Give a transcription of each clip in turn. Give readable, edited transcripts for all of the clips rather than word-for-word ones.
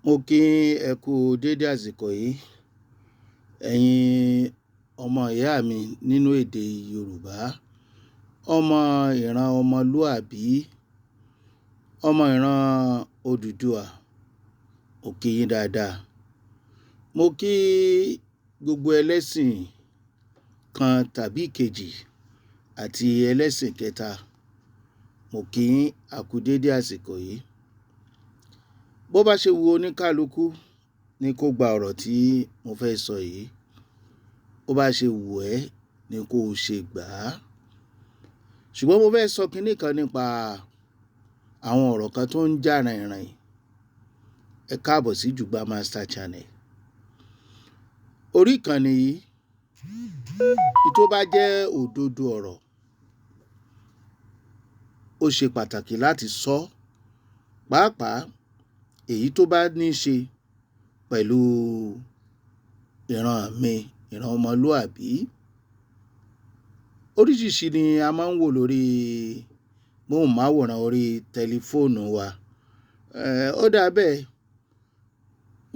Mo kí yín, ẹ kú dédé àsìkò yìí. Ẹ̀yin ọmọ ìyá mi nínú èdè Yorùbá, ọmọ ìran ọmọlúàbí, ọmọ ìran Odùduwà, mo kí yín dáadáa. Mo kí gbogbo ẹlẹ́sìn kan tàbí kejì àti ẹlẹ́sìn kẹta. Mo kí yín, a kú dédé àsìkò yìí. Bó bá ṣe wu oníkálukú ni kó gba ọ̀rọ̀ tí mo fẹ́ sọ yìí. Bó bá ṣe wù ẹ́ ni kó ṣe gbà á. Ṣùgbọ́n mo fẹ́ sọ kíní kan nípa àwọn ọ̀rọ̀ kan tó ń jà ràìnràìn. Ẹ káàbọ̀ sí Jùgbà Master Channel. Orí ìkànnì yìí, tó bá jẹ́ òdodo ọ̀rọ̀, ó ṣe pàtàkì láti sọ, pàápàá èyí tó bá ní ṣe pẹ̀lú ìran mi, ìran ọmọlúàbí. Oríṣìíríṣìí ni a máa ń wò lórí móhùnmáwòrán orí tẹlifóònù wa. Ó dá bẹ́ẹ̀.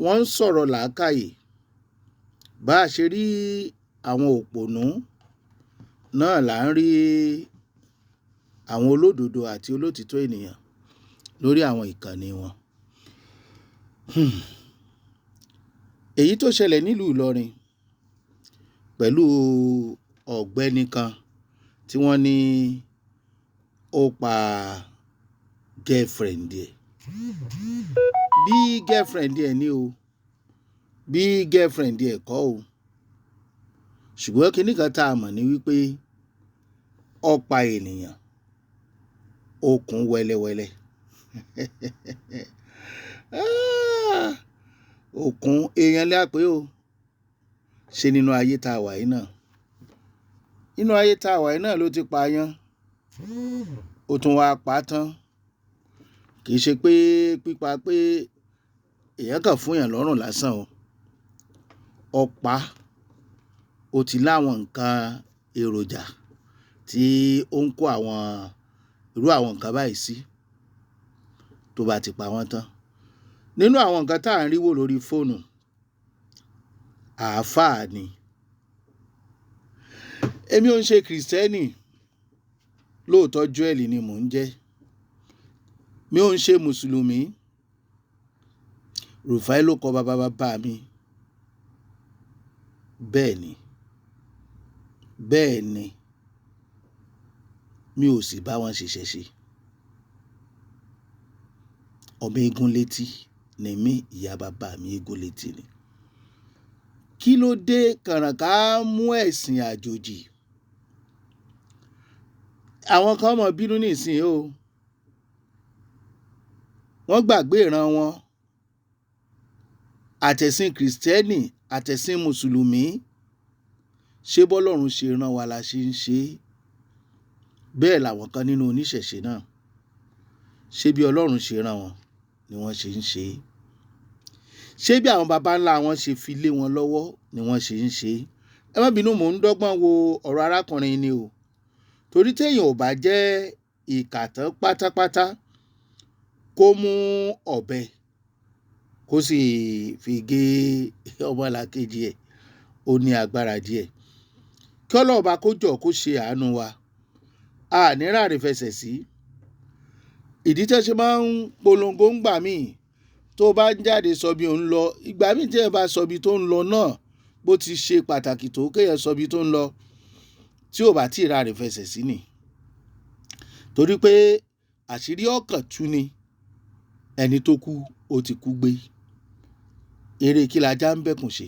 Wọ́n ń sọ̀rọ̀ làákàyè. Bá ṣe rí àwọn òpònú náà là ń rí àwọn olódodo àti olótítọ́ ènìyàn lórí àwọn ìkànnì wọn. Èyí tó ṣẹlẹ̀ nílùú Ìlọrin pẹ̀lú ọ̀gbẹ́ni kan tí wọ́n ní ó pa girlfriend ẹ̀. Bí girlfriend ẹ̀ ní o, bí girlfriend ẹ̀ kọ́ o. Ṣùgbọ́n kíní kan tá a mọ̀ ní wípé ó pa ènìyàn, ó kún wẹ́lẹ́wẹ́lẹ́. Òkun èèyàn la pé o. Ṣé nínú ayé tá a wà yìí náà? Nínú ayé tá a wà yìí náà ló ti pa yán. Ó tún wá pa tán. Kì í ṣe pé pípa pé èèyàn kan fún èèyàn lọ́rùn lásán o. Ó pa, ó ti láwọn nǹkan èròjà tí ó ń kó àwọn irú àwọn nǹkan báyìí sí tó bá ti pa wọ́n tán. Nínú àwọn nǹkan tí à ń rí wò lórí fóònù, àáfàá ni. Èmi ò ń ṣe Krìstẹ́nì. Lóòótọ́ Joel ni mò ń jẹ́. Mi ò ń ṣe Mùsùlùmí. Rufai ló kọ bàbá bàbá mi. Bẹ́ẹ̀ ni. Bẹ́ẹ̀ ni. Mi ò sì bá wọn ṣiṣẹ́ ṣe. Ọmọ eégún létí ni mí, ìyá bàbá mi eégún létí ni. Kí ló dé kànràn ká mú ẹ̀sìn àjòjì? Àwọn kan mọ̀ bínú nísìnyí o. Wọ́n gbàgbé ìran wọn. Àtẹ̀sìn Krìstẹ́nì, àtẹ̀sìn Mùsùlùmí. Ṣé bọ́lọ́run ṣe rán wa la ṣe ń ṣe? Bẹ́ẹ̀ làwọn kan nínú oníṣẹ̀ṣe náà. Ṣé bí Ọlọ́run ṣe rán wọn ni wọ́n ṣe ń ṣe? Ṣé bí àwọn baba ńlá wọn ṣe fi lé wọn lọ́wọ́ ni wọ́n ṣe ń ṣe? Ẹ má bínú, mò ń dọ́gbọ́n wo ọ̀rọ̀ arákùnrin ni o. Torí tí èèyàn ò bá jẹ́ ìkà tán pátápátá, kó mú ọ̀bẹ kó sì fi gé ọmọlàkejì ẹ̀, ó ní agbára díẹ̀. Kí Ọlọ́run bá kó jọ kó ṣe àánú wa. A ní ràrìn fẹsẹ̀ sí. Ìdí tí ẹ ṣe máa ń polongo ń gbà mí, tó bá ń jáde sọ bí òun lọ, ìgbà mí tí ẹ bá sọ bí tó ń lọ náà, bó ti ṣe pàtàkì tó kí ẹ sọ bí tó ń lọ, tí ò bá tí ì ràrìn fẹsẹ̀ sí ni. Torí pé àṣírí ọ̀kan tú ni. Ẹni tó kú, ó ti kú gbé. Eré kí la já ń bẹ́kùn ṣe.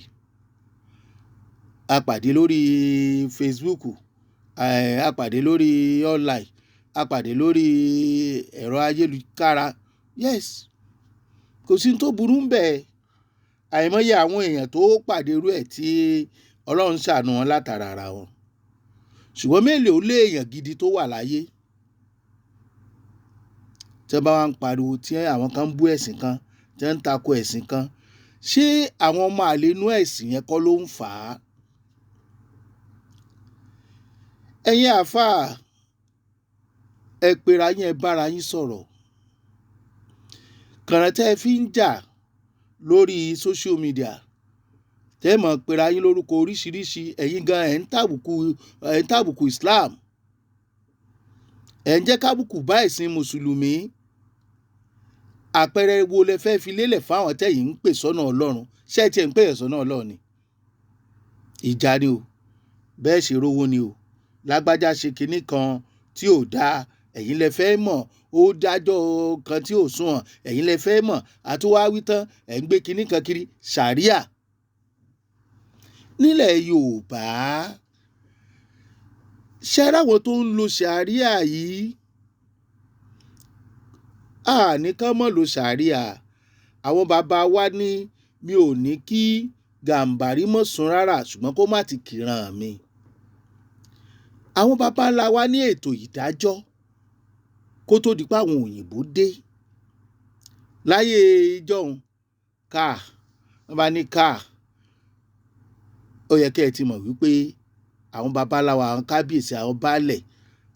A pàdé lórí Facebook, a pàdé lórí online, a pàdé lórí ẹ̀rọ ayélujára. Yes. Kò sí ohun tó burú ń bẹ. Àìmọye àwọn èèyàn tó pàdé irú ẹ tí Ọlọ́run ṣàánú wọn látara ara wọn. Ṣùgbọ́n mélòó lé èèyàn gidi tó wà láyé? Tí wọ́n bá wá ń pariwo tí àwọn kan ń bú ẹ̀sìn kan, tí wọ́n ń tako ẹ̀sìn kan, ṣé àwọn ọmọ àlè inú ẹ̀sìn yẹn kọ́ ló ń fà á? Ẹ̀yin àáfàá, ẹ pera yín, ẹ bá ara yín sọ̀rọ̀. Kànràn tí ẹ fi ń jà Lórí social media tẹ́ mọ̀ pera yín lórúkọ oríṣiríṣi, ẹ̀yin gan ẹ̀ ń tàbùkù Islam, ẹ̀ ń jẹ́ kábùkù bá ẹ̀sìn Mùsùlùmí. Àpẹẹrẹ wo lẹ fẹ́ fi lélẹ̀ fáwọn tẹ́yìn ń pè sọ́nà Ọlọ́run? Ṣé ẹ tiẹ̀ ń pè yẹn sọ́nà Ọlọ́run ni? Ìjà ni o, bẹ́ẹ̀ ṣe rówó ni o. Lágbájá ṣe kinní kan tí ò dáa, ẹ̀yin lẹ fẹ́ mọ̀. Ó dájọ́ kan tí ò sunwọ̀n, ẹ̀yin lẹ fẹ́ mọ̀. Àtúwá wí tán, ẹ̀ ń gbé kinní kan kiri ṣàríà nílẹ̀ Yorùbá. Ṣé ráwọn tó ń lo ṣàríà yìí, àní kán mọ̀ lo ṣàríà. Àwọn bàbá wa ní mi ò ní kí Gàǹbàrí mọ̀ sùn rárá, ṣùgbọ́n kó má ti kìran mi. Àwọn bàbá ńlá wa ní ètò ìdájọ́ kó tó di pé àwọn òyìnbó dé. Láyé ìjọ́un, káà wọ́n bá ní káà, ó yẹ kẹ́ ẹ ti mọ̀ wípé àwọn baba ńlá wa, àwọn kábíyèsí, àwọn baálẹ̀,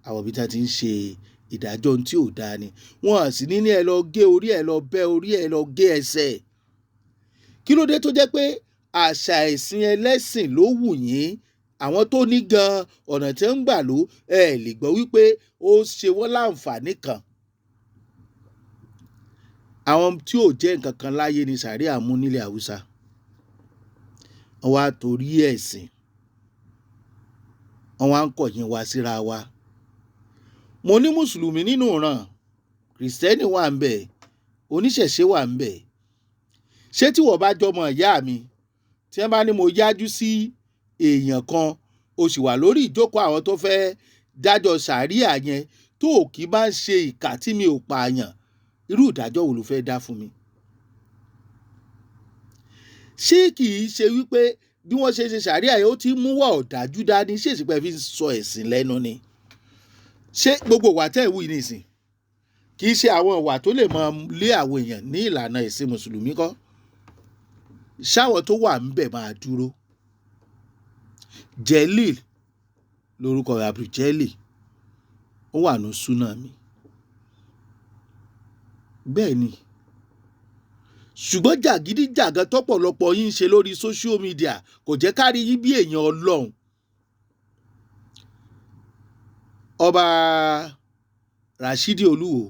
àwọn ibi tí wọ́n ti ń ṣe ìdájọ́ ohun tí ò dáa ni. Wọ́n sì ní ní ẹ lọ gé orí ẹ, lọ bẹ́ orí ẹ, lọ gé ẹsẹ̀. Kí ló dé tó jẹ́ pé àṣà ẹ̀sìn ẹlẹ́sìn ló wù yín? Àwọn tó ní gan ọ̀nà tí ń gbà ló ẹ lè gbọ́ wípé ó ṣe wọ́n láǹfààní kan. Àwọn tí ò jẹ́ nǹkan kan láyé ni sàríà mú nílẹ̀ Haúsá. Wọ́n wá torí ẹ̀sìn, wọ́n wá ń kọ̀yìn wá síra wa. Mo ní Mùsùlùmí nínú ìran, Kìrìsìtẹ́nì wà ń bẹ̀, oníṣẹ̀ṣe wà ń bẹ̀. Ṣé tí wọ́n bá jọmọ ìyá mi, tí wọ́n bá ní mo yájú sí èèyàn kan, o sì wà lórí ìjókòó àwọn tó fẹ́ dájọ́ sàríà yẹn, tó kì í bá ń ṣe ìkà tí mi ò pààyàn, irú ìdájọ́ wo ló fẹ́ dá fún mi? Ṣé kì í ṣe wípé bí wọ́n ṣe ṣe sàríà yẹn, ó ti mú wà ọ̀dájú dání? Ṣé èsì pé fi ń sọ ẹ̀sìn lẹ́nu ni? Ṣé gbogbo ìwà tẹ́ ẹ̀ wù yìí nìsín kì í ṣe àwọn ìwà tó lè máa lé àwọn èèyàn ní ìlànà ẹ̀sìn Mùsùlùmí kọ́? Ṣáwọn tó wà ń bẹ̀ máa dúró? Jelil lórúkọ Abdul, ó wà ní súnà mi bẹ́ẹ̀ ni. Ṣùgbọ́n jàgídíjàgan tọ́pọ̀lọpọ̀ yín ń ṣe lórí social media kò jẹ́ ká rí yín bí èèyàn Ọlọ́run. Ọba Rashidi Olúwo,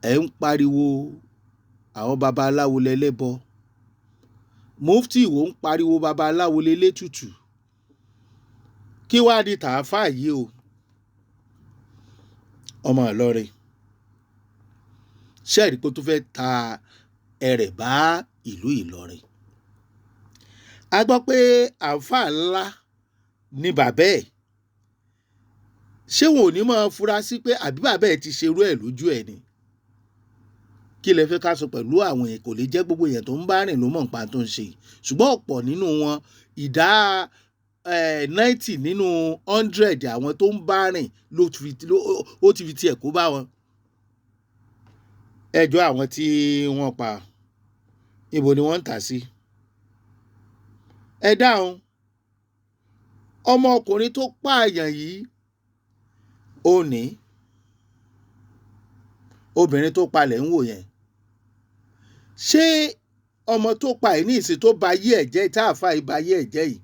ẹ̀ ń pariwo àwọn babaláwo lẹ́lẹ́bọ, Mufti Ìwó ń pariwo babaláwo lẹ́lẹ́tùtù. Kí wàá di tààfà yìí o, ọmọ Ìlọrin? Ṣẹ́ẹ̀rí pé ó tún fẹ́ ta ẹrẹ̀ bá ìlú Ìlọrin? A gbọ́ pé àáfàá ńlá ni bàbá ẹ̀. Ṣé wọn ò ní máa fura sí pé àbí bàbá ẹ̀ ti ṣerú ẹ̀ lójú ẹ̀ ni? Kí lẹ fẹ́ ká sọ pẹ̀lú àwọn èèyàn? Kò lè jẹ́ gbogbo èèyàn tó ń bá rìn ló mọ̀ nípa tó ń ṣe, ṣùgbọ́n ọ̀pọ̀ nínú wọn, ìdá 90 nínú 100 àwọn tó ń bá rìn ló ó ti fi tiẹ̀ kó bá wọn. Ẹjọ́ àwọn tí wọ́n pa, ibo ni wọ́n ń tà sí? Ẹ dáhùn. Ọmọkùnrin tó pààyàn yìí, ó ní obìnrin tó palẹ̀ ń wò yẹn. Ṣé ọmọ tó pa ẹ̀ ní ìsìn tó ba ayé ẹ̀ jẹ́, tá àfa yìí ba ayé ẹ̀ jẹ́ yìí,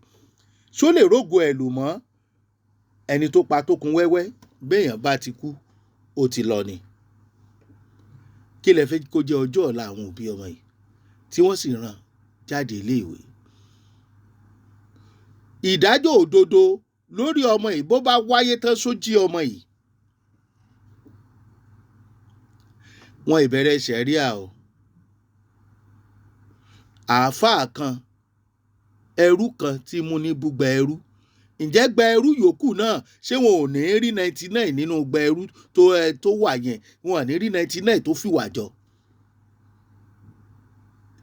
ṣó lè rógo ẹ̀ lò mọ́? Ẹni tó pa tó kun wẹ́wẹ́, béèyàn bá ti kú, ó ti lọ ni. Kí lẹ fẹ́ kó jẹ́ ọjọ́ ọ̀la àwọn òbí ọmọ yìí tí wọ́n sì rán jáde iléèwé? Ìdájọ́ òdodo lórí ọmọ yìí, bó bá wáyé tán, sójí ọmọ yìí, wọn ìbẹ̀rẹ̀ sẹ̀ríà o. Àáfàá kan, ẹrú kan tí mú ní búgba ẹrú, ǹjẹ́ gba ẹrú yòókù náà, ṣé wọn ò ní rí 99 nínú gba ẹrú tó ẹ tó wà yẹn? Wọn ò ní rí 99 tó fìwà jọ.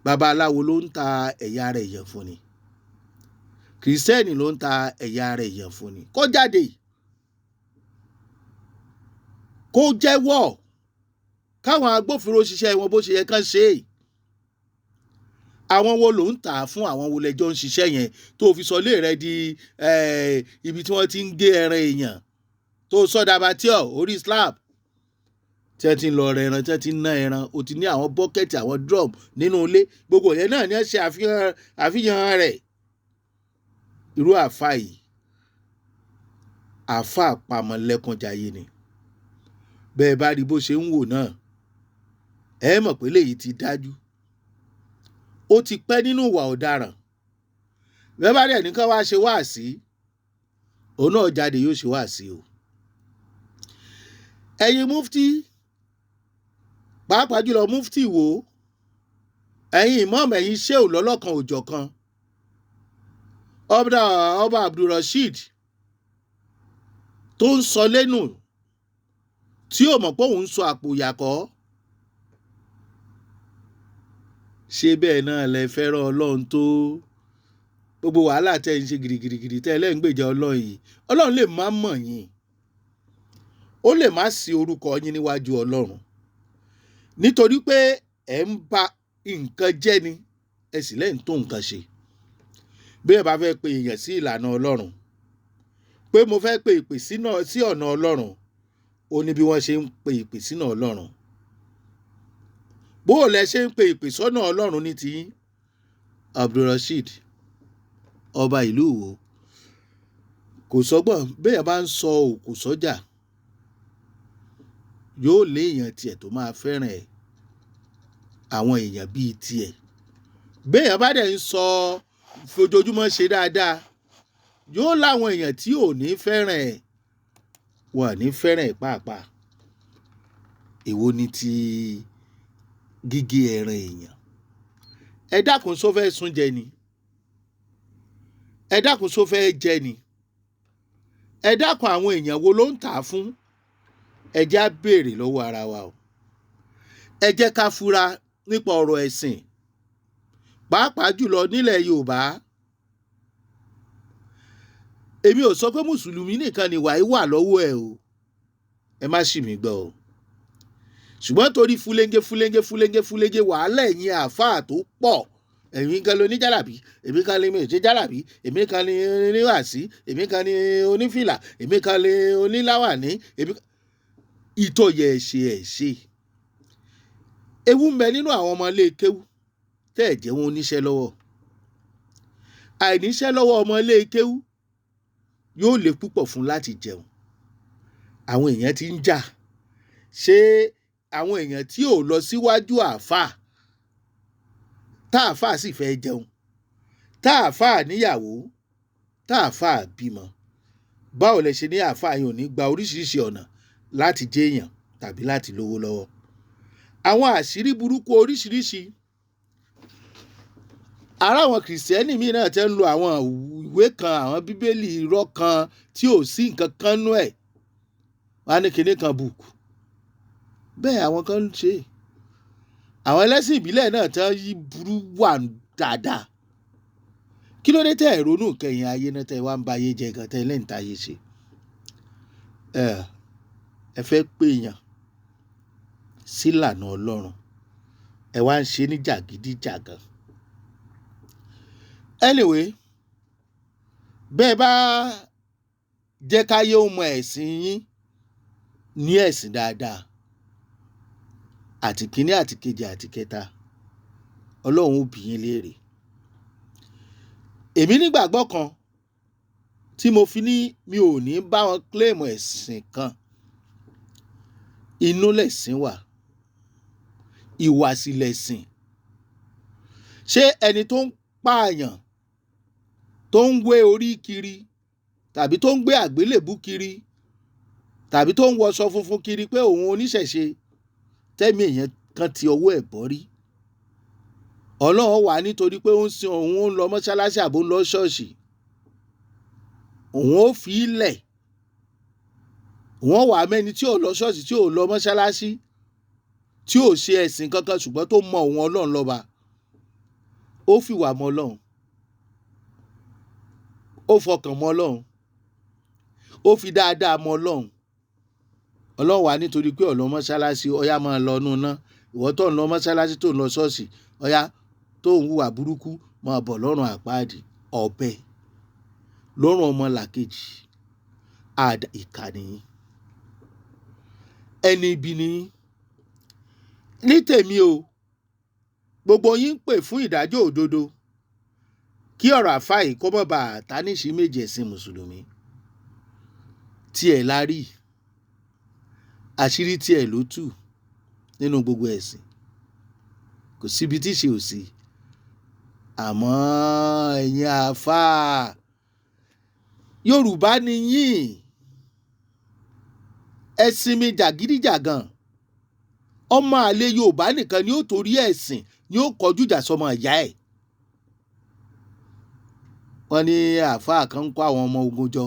Babaláwo ló ń ta ẹ̀yà ara èèyàn fún ni, Kìrìsìtẹ́nì ló ń ta ẹ̀yà ara èèyàn fún ni. Kó jáde, kó jẹ́wọ́, káwọn agbófinró ṣiṣẹ́ wọn bó ṣe yẹ kán ṣe é. Àwọn wo ló ń tà á fún? Àwọn wo lẹjọ́ ń ṣiṣẹ́ yẹn tó fi sọ ilé rẹ di ibi tí wọ́n ti ń gé ẹran èèyàn, tó sọ dabatíọ̀ orí slab? Tí wọ́n ti ń lọ rẹ ẹran, tí wọ́n ti ń ná ẹran, o ti ní àwọn bọ́kẹ́tì, àwọn drum nínú ilé, gbogbo yẹn náà ni wọ́n ṣe àfihàn rẹ̀. Irú àáfà yìí, àáfà àpamọ̀lẹ́kúnjayé ni. Bẹ́ẹ̀ bá rí bó ṣe ń wò náà, ẹ mọ̀ pé léyìí ti dájú. Ó ti pẹ́ nínú ìwà ọ̀daràn. Bẹ́ẹ̀ bá dẹ̀ ní kán wá ṣe wáàsí, òun náà jáde yóò ṣe wáàsí o. Ẹ̀yin mufti, pàápàá jùlọ mufti Ìwó, ẹ̀yin ìmáàmù, ẹ̀yin sheu lọ́lọ́kan òjọ̀kan, ọba Abdulrasheed tó ń sọ lẹ́nu tí ò mọ̀ pé òun ń sọ àpò ìyàkọ́. Ṣé bẹ́ẹ̀ náà lẹ fẹ́ràn Ọlọ́run tó? Gbogbo wàhálà tẹ́ ń ṣe gìrìgìrìgìrì tẹ́ ẹ lẹ́ ń gbèjà Ọlọ́run yìí, Ọlọ́run lè má mọ̀ yín, ó lè má sí orúkọ yín níwájú Ọlọ́run, nítorí pé ẹ̀ ń ba nǹkan jẹ́ ni, ẹ sì lẹ́ ń tó nǹkan ṣe. Bí ẹ bá fẹ́ pe èèyàn sí ìlànà Ọlọ́run, pé mo fẹ́ pe ìpè sí ọ̀nà Ọlọ́run, ó ní bí wọ́n ṣe ń pe ìpè sínú Ọlọ́run. Bó o lẹ ṣe ń pe ìpè sọ́nà Ọlọ́run ní tiyín? Abdulrasheed, ọba ìlú Ìwó, kò sọ́gbọ́n. Bẹ́ẹ̀ bá ń sọ òkú sọ́jà, yóò lé èèyàn tiẹ̀ tó máa fẹ́ràn ẹ̀, àwọn èèyàn bíi tiẹ̀. Bẹ́ẹ̀ bá dẹ̀ ń sọ fojoojúmọ́ ṣe dáadáa, yóò láwọn èèyàn tí ò ní fẹ́ràn ẹ̀, wọ́n ò ní fẹ́ràn ẹ̀ pàápàá. Èwo ni ti gígé ẹran èèyàn? Ẹ dákun, só fẹ́ sún jẹ ni? Ẹ dákun, só fẹ́ jẹ ni? Ẹ dákun, àwọn èèyàn wo ló ń tà á fún? Ẹ jẹ́ á béèrè lọ́wọ́ ara wa o. Ẹ jẹ́ ká fura nípa ọ̀rọ̀ ẹ̀sìn, pàápàá jùlọ nílẹ̀ Yorùbá. Èmi ò sọ pé Mùsùlùmí nìkan ni ìwà yìí wà lọ́wọ́ ẹ̀ o. Ẹ má ṣì mí gbọ́ o. Ṣùgbọ́n torí fúlẹ́ńgé fúlẹ́ńgé fúlẹ́ńgé fúlẹ́ńgé wàhálà ẹ̀yin àáfàá tó pọ̀, ẹ̀yin kan ló ní jálàbí, èmi kan ní méje jálàbí, èmi kan ní oníwàásí, èmi kan ní onífìlà, èmi kan ní oníláwàní, èmi ìtòyẹ̀ ẹ̀ṣẹ̀ ẹ̀ṣẹ̀. Ewu ń bẹ nínú àwọn ọmọ ilé kéwú tẹ́ ẹ̀ jẹ́ wọn oníṣẹ́ lọ́wọ́. Àìníṣẹ́ lọ́wọ́ ọmọ ilé kéwú yóò le púpọ̀ fún láti jẹun. Àwọn èèyàn ti ń jà. Ṣé àwọn èèyàn tí ò lọ síwájú àáfàá, tá àáfàá sì fẹ́ jẹun, tá àáfàá níyàwó, tá àáfàá bímọ? Báwo lẹ ṣe ní àáfàá yẹn ò ní gba oríṣiríṣi ọ̀nà láti jẹ́ èèyàn tàbí láti lówó lọ́wọ́? Àwọn àṣírí burúkú oríṣiríṣi. Ara àwọn Kìrìsìtẹ́nì míì náà tẹ́ ń lo àwọn ìwé kan, àwọn Bíbélì irọ́ kan tí ò sí nǹkan kan nú ẹ̀. Wọ́n á ní kinní kan bùkù. Bẹ́ẹ̀ àwọn kan ń ṣe. Àwọn ẹlẹ́sìn ìbílẹ̀ náà tẹ́ yí burú wà dáadáa. Kí ló dé tẹ́ ẹ̀ ronú kẹyìn ayé náà tẹ́ wá ń ba ayé jẹ gan tẹ́ lẹ́ǹ táyé ṣe? Ẹ fẹ́ pè èèyàn sílànà Ọlọ́run, ẹ wá ń ṣe ní jàgídíjàgan. Anyway, bẹ́ẹ̀ bá jẹ́ káyé ó mọ ẹ̀sìn yín ní ẹ̀sìn dáadáa, àti kíní àti kejì àti kẹta, Ọlọ́run ó bi yín léèrè. Èmi nígbàgbọ́ kan tí mo fi ní mi ò ní bá wọn claim ẹ̀sìn kan. Inú lẹ̀sìn wà, ìwà sì lẹ̀sìn. Ṣé ẹni tó ń pààyàn, tó ń wé orí kiri, tàbí tó ń gbé àgbélébú kiri, tàbí tó ń wọṣọ funfun kiri pé òun oníṣẹ̀ṣe, tẹ́mi èèyàn kan ti ọwọ́ ẹ̀ bọ́ rí? Ọlọ́run wà nítorí pé ó ń sin òun, ó ń lọ mọ́ṣáláṣí àbó ń lọ ṣọ́ọ̀ṣì, òun ó fi í lẹ̀. Wọ́n wà mẹ́ni tí ò lọ ṣọ́ọ̀ṣì, tí ò lọ mọ́ṣáláṣí, tí ò ṣe ẹ̀sìn kankan ṣùgbọ́n tó mọ òun Ọlọ́run lọ́ba. Ó fìwà mọ Ọlọ́run, ó fọkàn mọ Ọlọ́run, ó fi dáadáa mọ Ọlọ́run. Ọlọ́run wà nítorí pé ó lọ mọ́ṣáláṣí, ọ̀yá máa lọ nú iná. Ìwọ tó ń lọ mọ́ṣáláṣí, tó ń lọ ṣọ́ọ̀ṣì, ọ̀yá tó ń hùwà burúkú máa bọ̀ lọ́rùn àpáàdì, ọ̀bẹ lọ́rùn ọmọ làkejì. Àdá ìkà nìyí, ẹni ibi nìyí. Ní tèmi o, gbogbo yín ń pè fún ìdájọ́ òdodo kí ọ̀rọ̀ àfáà yìí kó má bàa tánìṣí méjì ẹ̀sìn mùsùlùmí. Tiẹ̀ la rí, àṣírí tiẹ̀ ló tú nínú gbogbo ẹ̀sìn. Kò síbi tí ìṣe ò sí. Àmọ́ ẹ̀yin àfáà, Yorùbá ni yín. Ẹ sinmi jàgídíjàgan. Ọmọ àlè Yorùbá nìkan ni ó torí ẹ̀sìn ni ó kọjú ìjà sọmọ ìyá ẹ̀. Wọ́n ní àfáà kan ń kó àwọn ọmọ ogun jọ.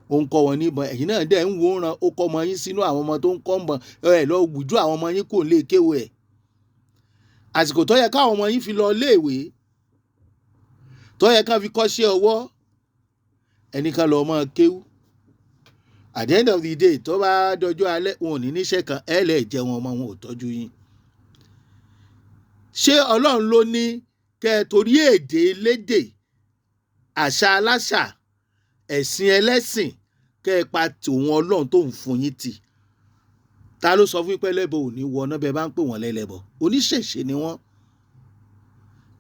Ó ń kọ́ wọn níbọn. Ẹ̀yin náà dẹ̀ ń wòran. Ó kọ́ ọmọ yín sínú àwọn ọmọ tó ń kọ́ ìbọn. Ẹ lọ withdraw àwọn ọmọ yín kúrò nílé kéwú ẹ̀. Àsìkò tó yẹ káwọn ọmọ yín fi lọ ilé ìwé, tó yẹ ká fi kọ́ṣẹ́ ọwọ́, ẹni kan lọ mọ́ kéwú. At the end of the day, tó bá dọjọ́ alẹ́, wọn ò ní níṣẹ́ kan, ẹ lè jẹ́ wọn ọmọ wọn ò tọ́jú yín. Ṣé Ọlọ́run ló ní kẹ́ ẹ torí èdè elédè, àṣà aláṣà, ẹ̀sìn ẹlẹ́sìn kẹ́ ẹ pa tòun Ọlọ́run tó ń fún yín tì? Ta ló sọ fún yín pé ẹlẹ́bọ ò ní wọná bẹ́ẹ̀ bá ń pè wọ́n lẹ́lẹ́bọ? Oníṣẹ̀ṣe ni wọ́n.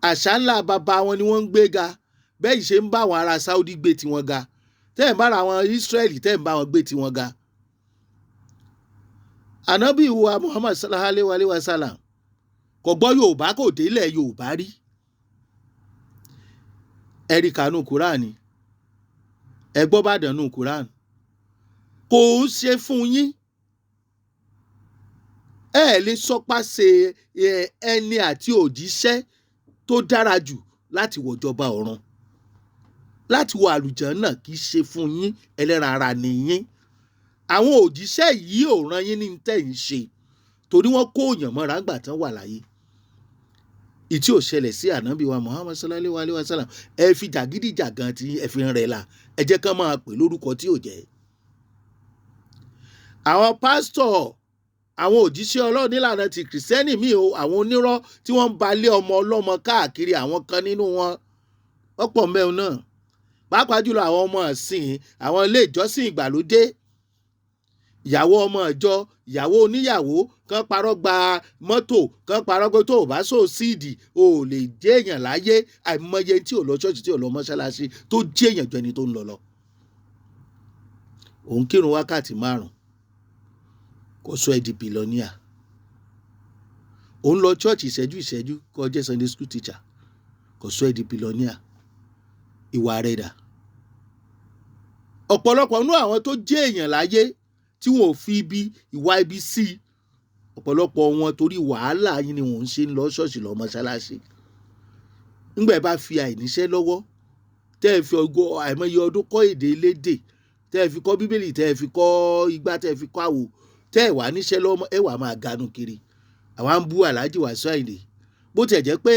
Àṣà ńlá baba wọn ni wọ́n ń gbé ga. Bẹ́ẹ̀ yìí ṣe ń bá àwọn ará Saudi gbé tiwọn ga. Tẹ́ ẹ̀ ń bá àwọn Israeli tẹ́ ẹ̀ ń bá wọn gbé tiwọn ga. Ànábì wa Muhammad sallallahu alayhi wa sallam kò gbọ́ Yorùbá, kò délẹ̀ Yorùbá rí. Ẹ rí kànú Kúránì. Ẹ gbọ́ Ìbàdàn nù Kúránì. Kò ń ṣe fún yín. Ẹ lè sọpasẹ̀ ẹni àti òjíṣẹ́ tó dára jù láti wọ̀jọba ọ̀run, láti wọ àlùjànnà, kì í ṣe fún yín. Ẹlẹ́ran ara ni yín. Àwọn òjíṣẹ́ yìí ò rán yín ní tẹ̀ ń ṣe torí wọ́n kó èèyàn mọ́ra ńgbà tán wà láyé. Ìtí ò ṣẹlẹ̀ sí ànábì wa Muhammad sallallahu alayhi wa sallam, ẹ fi jàgídíjàgan tí ẹ fi ń rẹ̀ la, ẹ jẹ́ kán máa pè lórúkọ tí ò jẹ́. Àwọn pásítọ̀, àwọn òjíṣẹ́ Ọlọ́run nílànà ti kìrìsìtẹ́nì míì o, àwọn onírọ́ tí wọ́n ń balẹ̀ ọmọ ọlọ́mọ káàkiri, àwọn kan nínú wọn ọ̀pọ̀ mẹ́rin náà, pàápàá jùlọ àwọn ọmọ ìsìn àwọn ilé ìjọsìn ìgbàlódé, ìyàwó ọmọ ìjọ, ìyàwó oníyàwó kan parọ́ gba mọ́tò, kan parọ́ pé tó o bá sọ síìdì o ò lè jẹ́ èèyàn láyé. Àìmọye tí ò lọ ṣọ́ọ̀ṣì, tí ò lọ mọ́ṣáláṣí, tó jẹ́ èèyàn ju ẹni tó ń lọ lọ. Òun kírun wákàtí márùn-ún kò sọ ẹ́ di billionaire. Òun lọ church ìṣẹ́jú ìṣẹ́jú kó jẹ́ Sunday school teacher kò sọ ẹ́ di billionaire. Ìwà rẹ̀ dà? Ọ̀pọ̀lọpọ̀ nínú àwọn tó jẹ́ èèyàn láyé tí wọn ò fi ibi ìwà ibi sí, ọ̀pọ̀lọpọ̀ wọn torí wàhálà yín ni wọ́n ń ṣe ń lọ ṣọ́ọ̀ṣì, lọ mọ́ṣáláṣí. Ńgbà ẹ bá fi àìníṣẹ́ lọ́wọ́, tẹ́ ẹ fi ọgọ́ àìmọye ọdún kọ́ èdè elédè, tẹ́ ẹ fi kọ́ bíbélì, tẹ́ ẹ fi kọ́ igbá, tẹ́ ẹ fi kọ́ àwo, tẹ́ ẹ wà níṣẹ́ lọ́mọ, ẹ wà máa ganu kiri. Àwa ń bú Alhaji Wasiu Ayinde, bó tiẹ̀ jẹ́ pé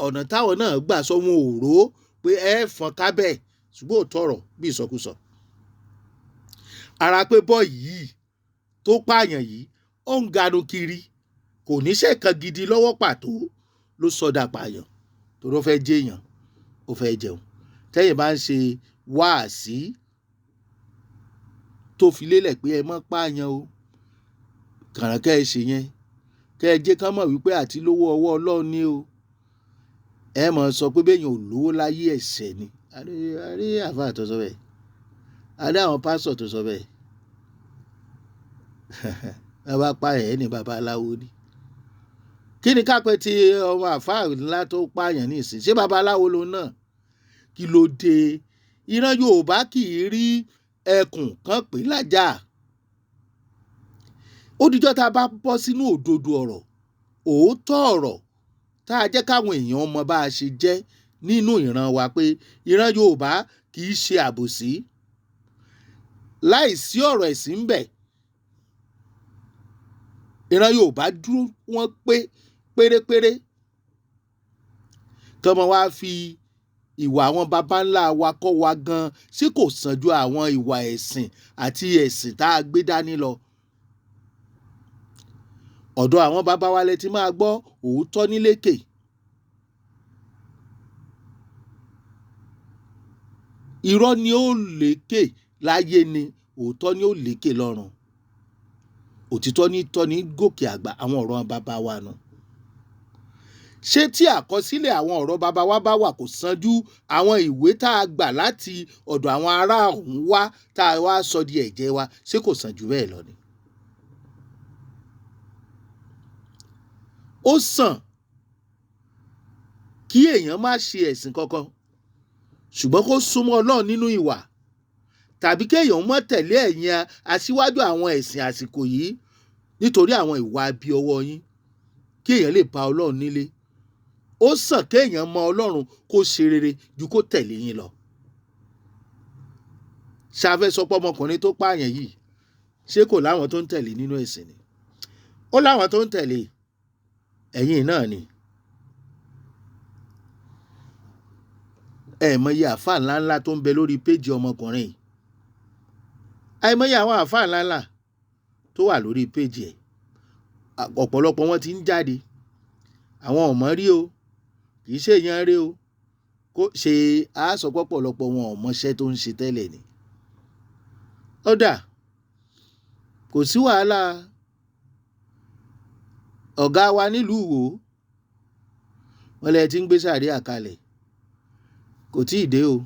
ọ̀nà táwọn náà gbà sọ wọn ò rò ó pé ẹ fọ́n kábẹ̀, ṣùgbọ́n ò tọrọ bí ìsọkúsọ. Ara pé bọ́ yìí tó pààyàn yìí ó ń ganu kiri, kò níṣẹ́ kan gidi lọ́wọ́ pàtó, ló sọdà pààyàn torí ó fẹ́ jẹ́yàn, ó fẹ́ jẹun. Tẹ́yìn bá ń ṣe wáàsí tó fi lélẹ̀ pé ẹ má pààyàn o, kàràn kẹ́ ẹ ṣe yẹn, kẹ́ ẹ jẹ́ ká mọ̀ wípé àti lówó ọwọ́ Ọlọ́run ni o. Ẹ mọ̀ sọ pé bẹ́ẹ̀ yẹn ò lówó láyé ẹ̀ṣẹ̀ ni. A rí àfáà tó sọ bẹ́ẹ̀, a rí àwọn pásítọ̀ tó sọ bẹ́ẹ̀. Bàbá pààyàn ẹ̀ ní baba aláwo ni. Kí ni ká pẹ́ tí ọmọ àfáà ńlá tó pààyàn ní ìsìn? Ṣé baba aláwo lòun náà? Kí ló dé? Ìran Yorùbá kì í rí ẹkùn kan pè lájà. Ó dijọ́ tá a bá bọ́ sínú òdodo ọ̀rọ̀, òótọ́ ọ̀rọ̀, tá a jẹ́ káwọn èèyàn mọ bá a ṣe jẹ́ nínú ìran wa pé ìran Yorùbá kì í ṣe àbòsí. Láìsí ọ̀rọ̀ ẹ̀sìn ń bẹ̀, ìran Yorùbá dúró wọ́n pé pérépéré. Kọ́mọ wá fi ìwà àwọn baba ńlá wa kọ́ wa gan, ṣé kò sàn ju àwọn ìwà ẹ̀sìn àti ẹ̀sìn tá a gbé dání lọ? Ọ̀dọ̀ àwọn baba wa lẹ ti máa gbọ́ òótọ́ nílékè. Irọ́ ni ó lékè láyé ni, òótọ́ ni ó lékè lọ́run. Òtítọ́ ní tọ́ni gòkè àgbà, àwọn ọ̀rọ̀ bàbá wa nù. Ṣé tí àkọsílẹ̀ àwọn ọ̀rọ̀ bàbá wa bá wà, kò sanjú àwọn ìwé tá a gbà láti ọ̀dọ̀ àwọn ará ọ̀hún wá tá a wá sọ di ẹ̀jẹ̀ wa, ṣé kò sàn jù bẹ́ẹ̀ lọ ni? Ó sàn kí èèyàn má ṣe ẹ̀sìn kankan, ṣùgbọ́n kó súnmọ́ Ọlọ́run nínú ìwà, tàbí kéèyàn má tẹ̀lé ẹ̀yìn aṣíwájú àwọn ẹ̀sìn àsìkò yìí nítorí àwọn ìwà bí ọwọ́ yín, kí èèyàn lè bá Ọlọ́run nílé. Ó sàn kéèyàn mọ Ọlọ́run kó ṣe rere ju kó tẹ̀lé yín lọ. Ṣáfẹ́ sọ pé ọmọkùnrin tó pààyàn yìí, ṣé kò láwọn tó ń tẹ̀lé nínú ẹ̀sìn ni? Ó láwọn tó ń tẹ̀lé, ẹ̀yin náà ni. Ẹ mọyì àáfàá ńláńlá tó ń bẹ lórí péjì ọmọkùnrin yìí. Àìmọye àwọn àáfàá ńláńlá tó wà lórí péjì ẹ̀. Ọ̀pọ̀lọpọ̀ wọn ti ń jáde. Àwọn ò mọ̀ rí o, kì í ṣe èèyàn rí o. Kó ṣe á sọ pé ọ̀pọ̀lọpọ̀ wọn ò mọṣẹ́ tó ń ṣe tẹ́lẹ̀ ni. Ó dà, kò sí wàhálà. Ọ̀gá wa nílùú Ìwó, wọ́n lẹ ti ń gbé sàríà kalẹ̀. Kò tí ì dé o.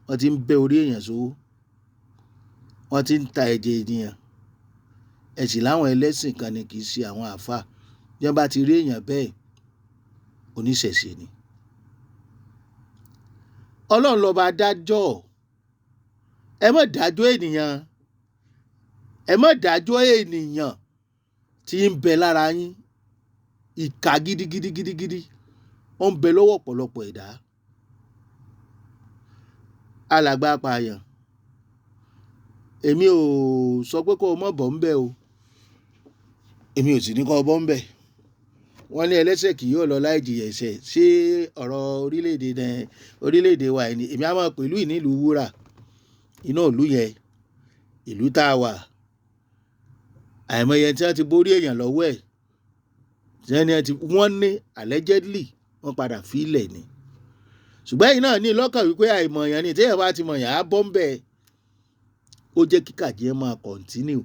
Wọ́n ti ń bẹ́ orí èèyàn sówó. Wọ́n ti ń ta ẹ̀jẹ̀ ènìyàn. Ẹ̀sìn láwọn ẹlẹ́sìn kan ni, kì í ṣe àwọn àáfàá. Bí wọ́n bá ti rí èèyàn bẹ́ẹ̀, oníṣẹ̀ṣe ni. Ọlọ́run lọ́ba dájọ́. Ẹ má dájọ́ ènìyàn. Ẹ má dájọ́ ènìyàn tí ń bẹ lára yín. Ìkà gidigidigidigidi ó ń bẹ lọ́wọ́ ọ̀pọ̀lọpọ̀ ẹ̀dá. Alàgbà apààyàn, èmi ò sọ pé kó o má bọ̀ ń bẹ o. Èmi ò sì ní kó o bọ́ ń bẹ. Wọ́n ní ẹlẹ́ṣẹ̀ kì yóò lọ láì jìyà ẹ̀ṣẹ̀. Ṣé ọ̀rọ̀ orílẹ̀-èdè wa yìí ni? Èmi á máa pẹ̀lú ìnílùú wúrà. Inú ìlú yẹn, ìlú tá a wà. Àìmọye tí wọ́n ti borí èèyàn lọ́wọ́ ẹ̀. Tí wọ́n ní allegedly wọ́n padà fi ilẹ̀ ni. Ṣùgbọ́n ẹ̀yin náà ní lọ́kàn wípé àìmọ̀ èèyàn ni, tí èèyàn bá ti mọ̀ èèyàn á bọ́ ń bẹ. Ó jẹ́ kí kàjẹ́ máa continue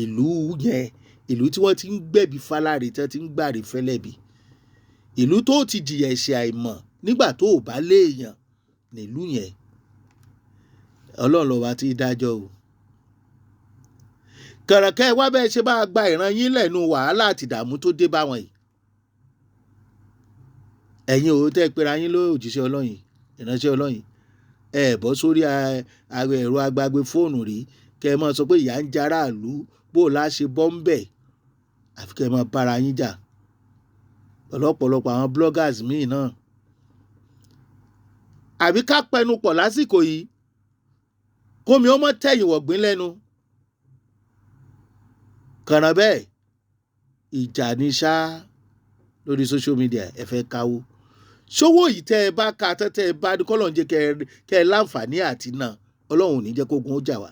ìlú yẹn, ìlú tí wọ́n ti ń gbẹ̀bí fáláre, tí wọ́n ti ń gbàre fẹ́lẹ́bí. Ìlú tó ti jìyà ẹ̀ṣẹ̀ àìmọ̀ nígbà tó ò bá léèyàn nílùú yẹn. Ọlọ́run lọ́ba tí í dájọ́ o. Kàràkẹ́ wá bẹ́ẹ̀ ṣe bá gba ìran yín lẹ́nu wàhálà àti ìdààmú tó dé bá wọn yìí. Ẹ̀yin ò tẹ́ pera yín ló òjíṣẹ́ Ọlọ́run, ìránṣẹ́ Ọlọ́run. Ẹ bọ́ sórí ẹ̀rọ agbagbe fóònù rí kẹ́ ẹ máa sọ pé ìyà ń jẹ aráàlú, bó o lá ṣe bọ́ ń bẹ̀, àfi kẹ́ ẹ máa bára yín jà. Ọ̀pọ̀lọpọ̀ àwọn bloggers míì náà. Àbí ká pẹnu pọ̀ lásìkò yìí, kómi ó mọ́ tẹ̀yìn wọ̀gbìn lẹ́nu. Kàràn bẹ́ẹ̀, ìjà ni ṣá lórí social media, ẹ fẹ́ káwó. Ṣówó yìí tẹ́ ẹ bá ka tán, tẹ́ ẹ bá kọ́ lọ́n jẹ́ kẹ́ ẹ láǹfààní àti náà, Ọlọ́run ò ní jẹ́ kógun ó jà wá.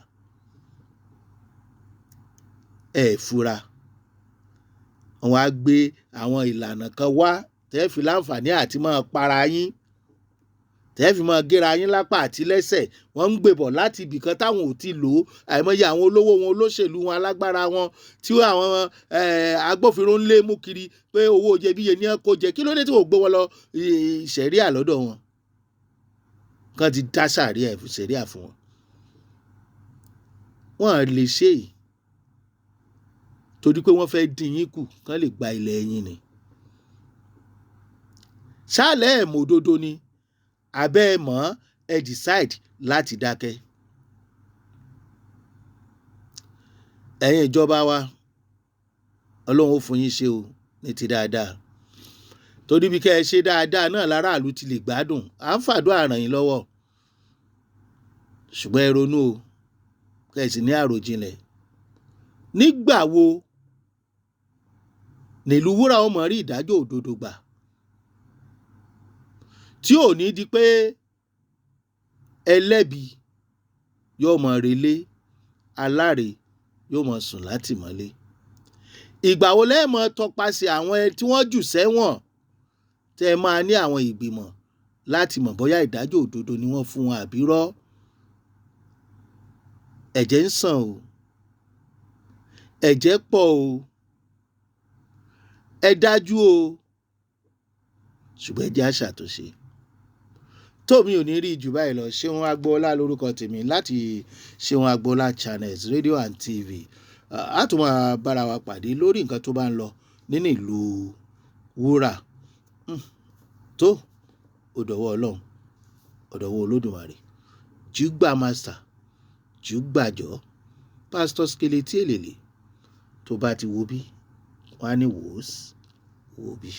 Ẹ fura. Wọ́n á gbé àwọn ìlànà kan wá tẹ́ ẹ fi láǹfààní àti máa para yín, tẹ́ ẹ fi máa gé ra yín lápá àti lẹ́sẹ̀. Wọ́n ń gbébọ̀ láti ibì kan táwọn ò ti lò ó. Àìmọye àwọn olówó wọn, olóṣèlú wọn, alágbára wọn tí àwọn agbófinró ń lé mú kiri pé owó iyebíye ní ẹ kó jẹ. Kí ló dé tí wọ́n gbé wọn lọ ṣẹ̀ríà lọ́dọ̀ wọn? Kàn ti dá ṣẹ̀ríà fún wọn. Wọ́n lè ṣe é torí pé wọ́n fẹ́ dín yín kù kán lè gba ilẹ̀ yín ni. Ṣálẹ̀ ẹ̀ mọ̀ òdodo ni, abẹ́ ẹ mọ̀ ẹ decide láti dákẹ́. Ẹ̀yin ìjọba wa, Ọlọ́run ó fún yín ṣe o ní ti dáadáa. Torí bí kẹ́ ẹ ṣe dáadáa náà láràlú ti lè gbádùn. À ń fàdúrà ràn yín lọ́wọ́. Ṣùgbọ́n ẹ ronú o, kẹ́ ẹ sì ní àròjinlẹ̀. Nígbà wo nílùú wúrà ó mọ̀ rí ìdájọ́ òdodo gbà? Tí ò ní di pé ẹlẹ́bi yóò mọ̀ relé, aláre yóò mọ̀ sùn látìmọ́lé. Ìgbà wo lẹ́ mọ̀ tọpasẹ̀ àwọn tí wọ́n jù sẹ́wọ̀n tẹ́ ẹ máa ní àwọn ìgbìmọ̀ láti mọ̀ bóyá ìdájọ́ òdodo ni wọ́n fún wọn àbí rọ́? Ẹ̀jẹ̀ ń sàn o. Ẹ̀jẹ̀ pọ̀ o, ẹ dájú o, ṣùgbọ́n ẹ jẹ́ á ṣàtúnṣe. Tó mi ò ní rí jù báyìí lọ. Ṣéun Agboola lórúkọ tèmi láti Ṣéun Agboola Channels Radio and TV. A tún máa bára wa pàdé lórí nǹkan tó bá ń lọ nínú ìlú wúrà. Tó ó dọ̀wọ́ Ọlọ́run, ó dọ̀wọ́ Olódùmarè. Jùgbà master, jùgbàjọ́, Pastor Skeleti Èlèlè, tó bá ti wo bí, wọ́n á ní wòós, wò bí.